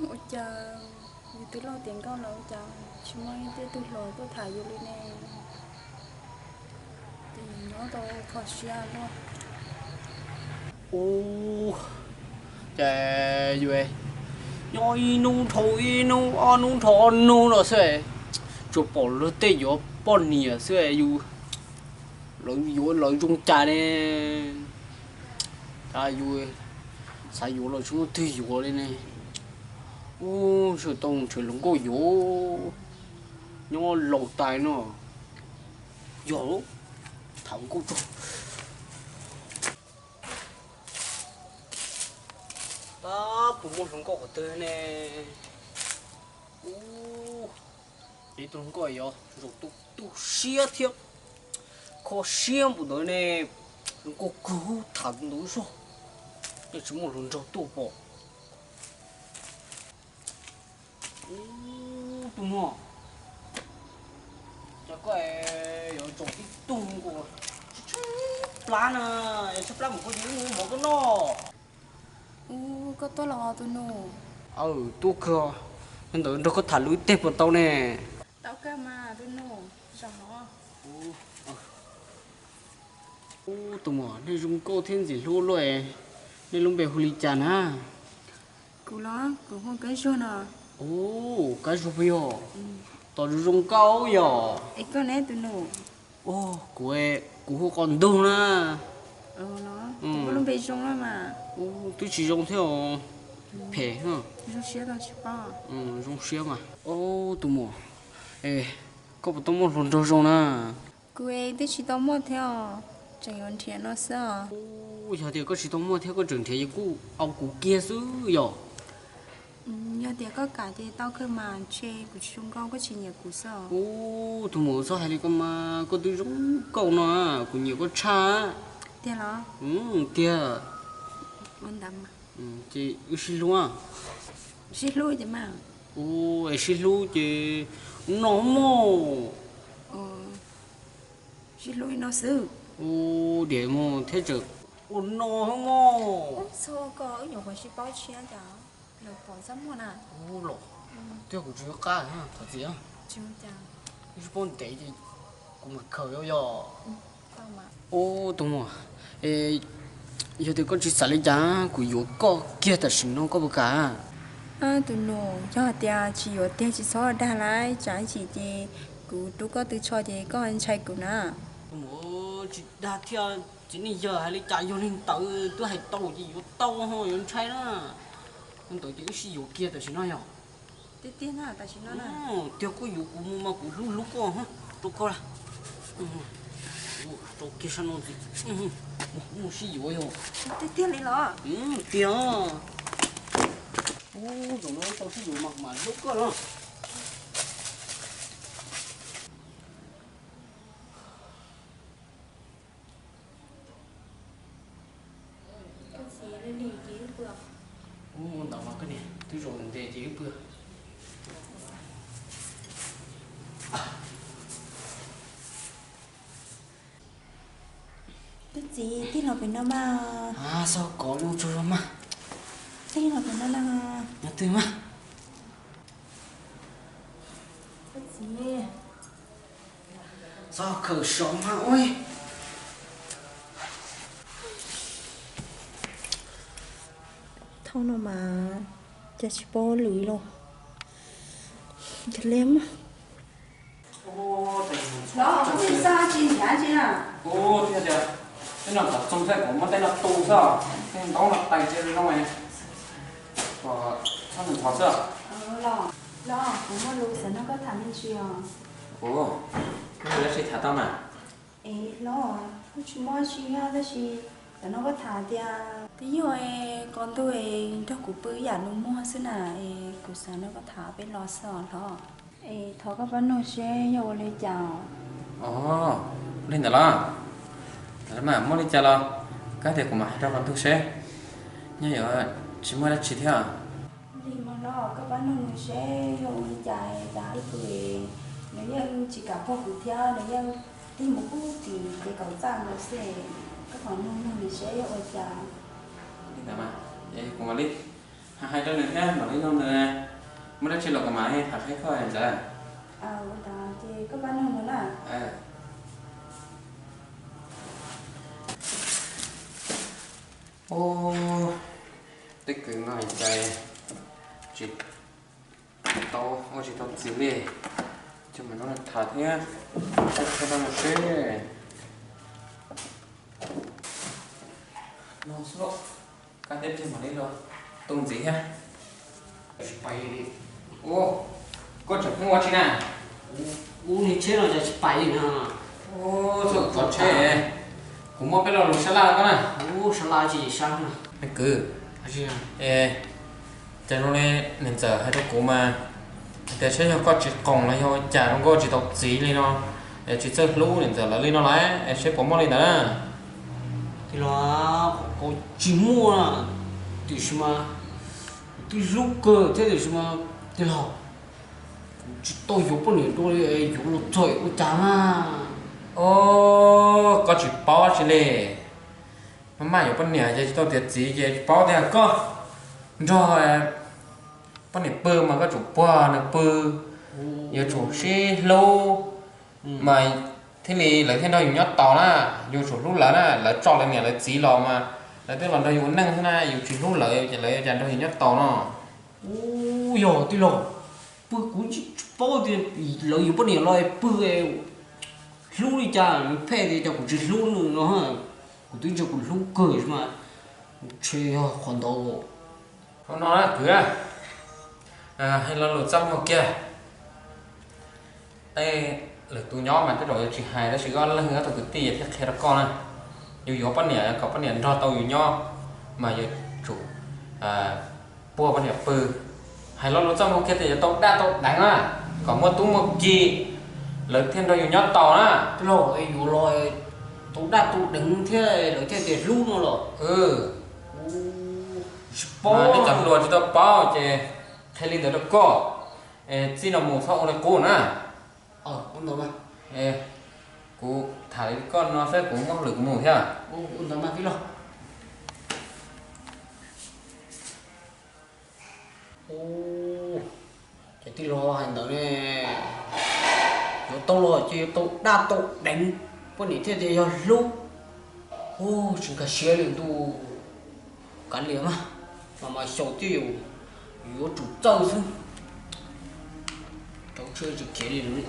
Ua cas yus twb laus tiav nkauj lawm ua cas tsis muaj ib tug hluas tuaj tham yus li ne? Ces yus nyob tau kho siab luaj. Ub, ces yus nyob ib hnub dhau ib hnub, ob hnub dhau ob hnub no xwb, tsuas pom luag tej yuav poj niam xwb, yus, lawv yuav lawv zoo cas ne? Cas yus xav yuav los tsis muaj twg yuav li ne? Ub, sawv tau nrhiav hluas nkauj yuav, nyob laus tas no. Yog, tham nkauj tso. Tab, puas muaj hluas nkauj qhov twg ne? Ub, ib tug hluas nkauj yog zaum tu tu siab thiab kho siab npaum ntawd ne. Hluas nkauj kawg, tham tus ntawd zog, yeej tsis muaj hluas nraug tuaj pom. Ub, tus muam, cas koj yuav tsom tib tug nkaus tshaib plab na, tshaib plab mus koj ces wb mus mov koj noj. Ub, koj tuaj los tus nus? Aw, tuaj kawg. Yog ntawd nrog koj tham lus ib teg puas tau ne? Tau kawg mas tus nus, zaum no. Ub, tus muam, nej zoo nkauj thiab ntxim hlub luaj, nej lub npe hu li cas na? Kuv los kuv hu Kab Zuag no. Ub, Kab Zuag puas yog? Tos zoo zoo nkauj yog. Es koj ne tus nus? Kuv, kuv hu Qos Ntug na. Koj lub npe zoo lawm mas. Twb tsis zoo thiab os. Phem. Zoo siab tau tsis paub. Zoo siab mas. Ub, tus muam, koj puas tau muaj hluas nraug zoo na? Kuv twb tsis tau muaj thiab os, tseem yuav nrhiav no xwb os. Ub, yog tias koj tsis tau muaj thiab koj tseem nrhiav ces kuj au kuv kiag xwb yog. Yog tias koj kam ces tau kawg mas, ntshe kuv tsis zoo nkauj koj tsis nyiam kuv xwb os. Ub, tus muam, txhob hais li ko mas, koj twb zoo nkauj no, kuv nyiam koj tshaj. Tiag los? Tiag. Ua ntawd mas. Ces wb sib hlub. Sib hlub ces mas. Ub, es sib hlub ces noj mog. Sib hlub li no xwb. Ub, diam mog thiab tseem ua no mog. Txhob koj, wb nyuam qhuav sib paub tshiab cas lawv pom txaj muag na. Ub los, twb yog kuv tsis yog qab thov txim. Wb sib paub ntev ces kuv mam khaws yog. Ub, tus muam, yog tias koj tsis xav li cas kuv yuav koj kiag tam sim no koj puas kam? Tus nus, yog hais tias tsis yuav tiag tsis txhob dag lawm, tsam ib chim ces kuv rub koj tw tsho ces koj ntshai kuv na. Tus muam, tsis dag thiab, txiv neej yawg hais li cas yog li ntawd, twb hais tau ces yuav tau, yuav ntshai na. Ua ntawd ces wb sib yuav kiag tam sim no yog. Tiag tiag na, tam sim no na. Tiag, koj yuav kuv mus mas kuv hlub hlub koj rau koj. Rau kiag sab no ntxiv, mus sib yuav yog. Tiag tiag li los? Tiag. Ub, zaum no tau sib yuav mas kuv mam hlub koj los. Ub, ntawd mas koj niam, twb zaum ntev ces wb pw. Tub txiv, tij los pem no mas. Xauj kov lub tsuag zog mas. Tij los pem no na. Nyob twg mas? Tub txiv, txhob khaws sov mas ua. Thaum no mas cas tsis paub lwm los. Cov liam mas. Los, koj twb xav tsis nrhiav tsi na. Ub, thiaj tias tej no txog txoog xwb, kuv muab tej no tu xwb, tej ntaub no tais cia li no. Kom txhob nws thov xwb. Los, los, kuv muaj lus xav nrog koj tham me ntsis os. Ub, muaj dab tsi tham tau mas? Es los, kuj tsis muaj tsi tab sis xav nrog koj tham tias twb yog qos ntug es nrog kuv pw ib yam lus muag xwb na, es kuv xav nrog koj tham peb los xwb os los. Es thov koj pab nug seb yog ua li cas. Os, li ntawd los? Mas muaj li cas los kab tias kuv mam hais rau qos ntug seb, nyob yuav tsis muaj dab tsi thiab. Li mas los koj pab nug nws seb yog ua li cas, cas ib tug nws yeej tsis kam pog kuv thiab nws yeej tig mus kub tim ces kaum txaj nkaus xwb. Koj pab nug nug nws seb yog ua li cas. Li ntawd mas, es kuv mam li Hais rau nws thiab, mam li nug nws. Muaj dab tsi los kuv mam li tham qhia koj ntawd. Ub, twb kwv nkaus cais, tsis tau, ua tsis tau txiv li. Coj mus nrog tham thiab, saib qhia rau nws seb. No xwb, koj thiab mam li los tu ntxiv thiab. Ua, koj tseem pheej ua tsi na? Ub, niag tsheb no cas tsis pais li na. Ub, txhob txhob tsheb, kuv muab peb lo lus sab laj rau koj na. Ub, sab laj tsis sab na. Kwv, cas zoo li niam ntxawm hais rau kuv mas hais tias saib yog koj tsis qoom los yog cas zoo nkauj tsis tau txiv li no, es tsis txawj hlub niam ntxawm lawv li no lawm, es saib puas muaj li ntawd na. Tij laug, kuv tsis muaj, tiam sis mas kuv twb hlub kawg thiab tiam sis mas tij laug, kuv tsis tau yuav poj niam dua li, yuav los txog ua cas na. Os, koj tsis paub tsi li. Maj maj yuav poj niam ces tsis tau tiav txiv ces tsis paub tias koj nrog poj niam pw mas koj tsum puag nws pw, yuav tsum sib hlub mas thiaj li lawv thiaj nrog yus nyob tau na. Yus tsum hlub lawv na, lawv tso lawv niam lawv txiv los mas lawv twb los nrog yus ua neej xwb na, yus tsis hlub lawv ces lawv yuav cas nrog yus nyob tau no. Ub, yog tij laug, pw kuv tsis paub tias lawv yuav poj niam los pw hlub li cas, nws phem tias cov kuv tsis hlub nws no. Kuv twb ntsia kuv hlub kawg mas, ntshe yog qhov ntawd. Hauv no na kwv, hais lo lus txaj muag kiag. Tej lwm tus nyob mas tej zaum yuav tsis hais tab sis ob leeg ob tug kwv tij thiaj qhia rau koj na. Yus yuav poj niam kom poj niam nrog tau yus nyob mas yuav tsum puag poj niam pw. Hais lo lus txaj muag kiag tias yuav tau daj tau deev na, kom muaj tub muaj ki lawv thiaj nrog yus nyob tau na. Tij laug, yuav los tau daj tau deev thiab lawv thiaj tias hlub no los? Tsis paub, nej cov hluas tsis tau paub ces qhia li ntawd rau koj. Es txij no mus txhob ua li qub na. Kuv tham li koj no xwb, kuv muaj hauj lwm kuv mus thiab. Ces tij laug hais ntawd ne, yuav tau los ces yuav tau daj tau deev, poj niam thiaj tias yog hlub. Ub, tsis nkag siab li ntuj, kav liam mas, mas mas xyaum twj ywm, yuav tsum txawj xwb. Rau siab tsis khiav li lawm.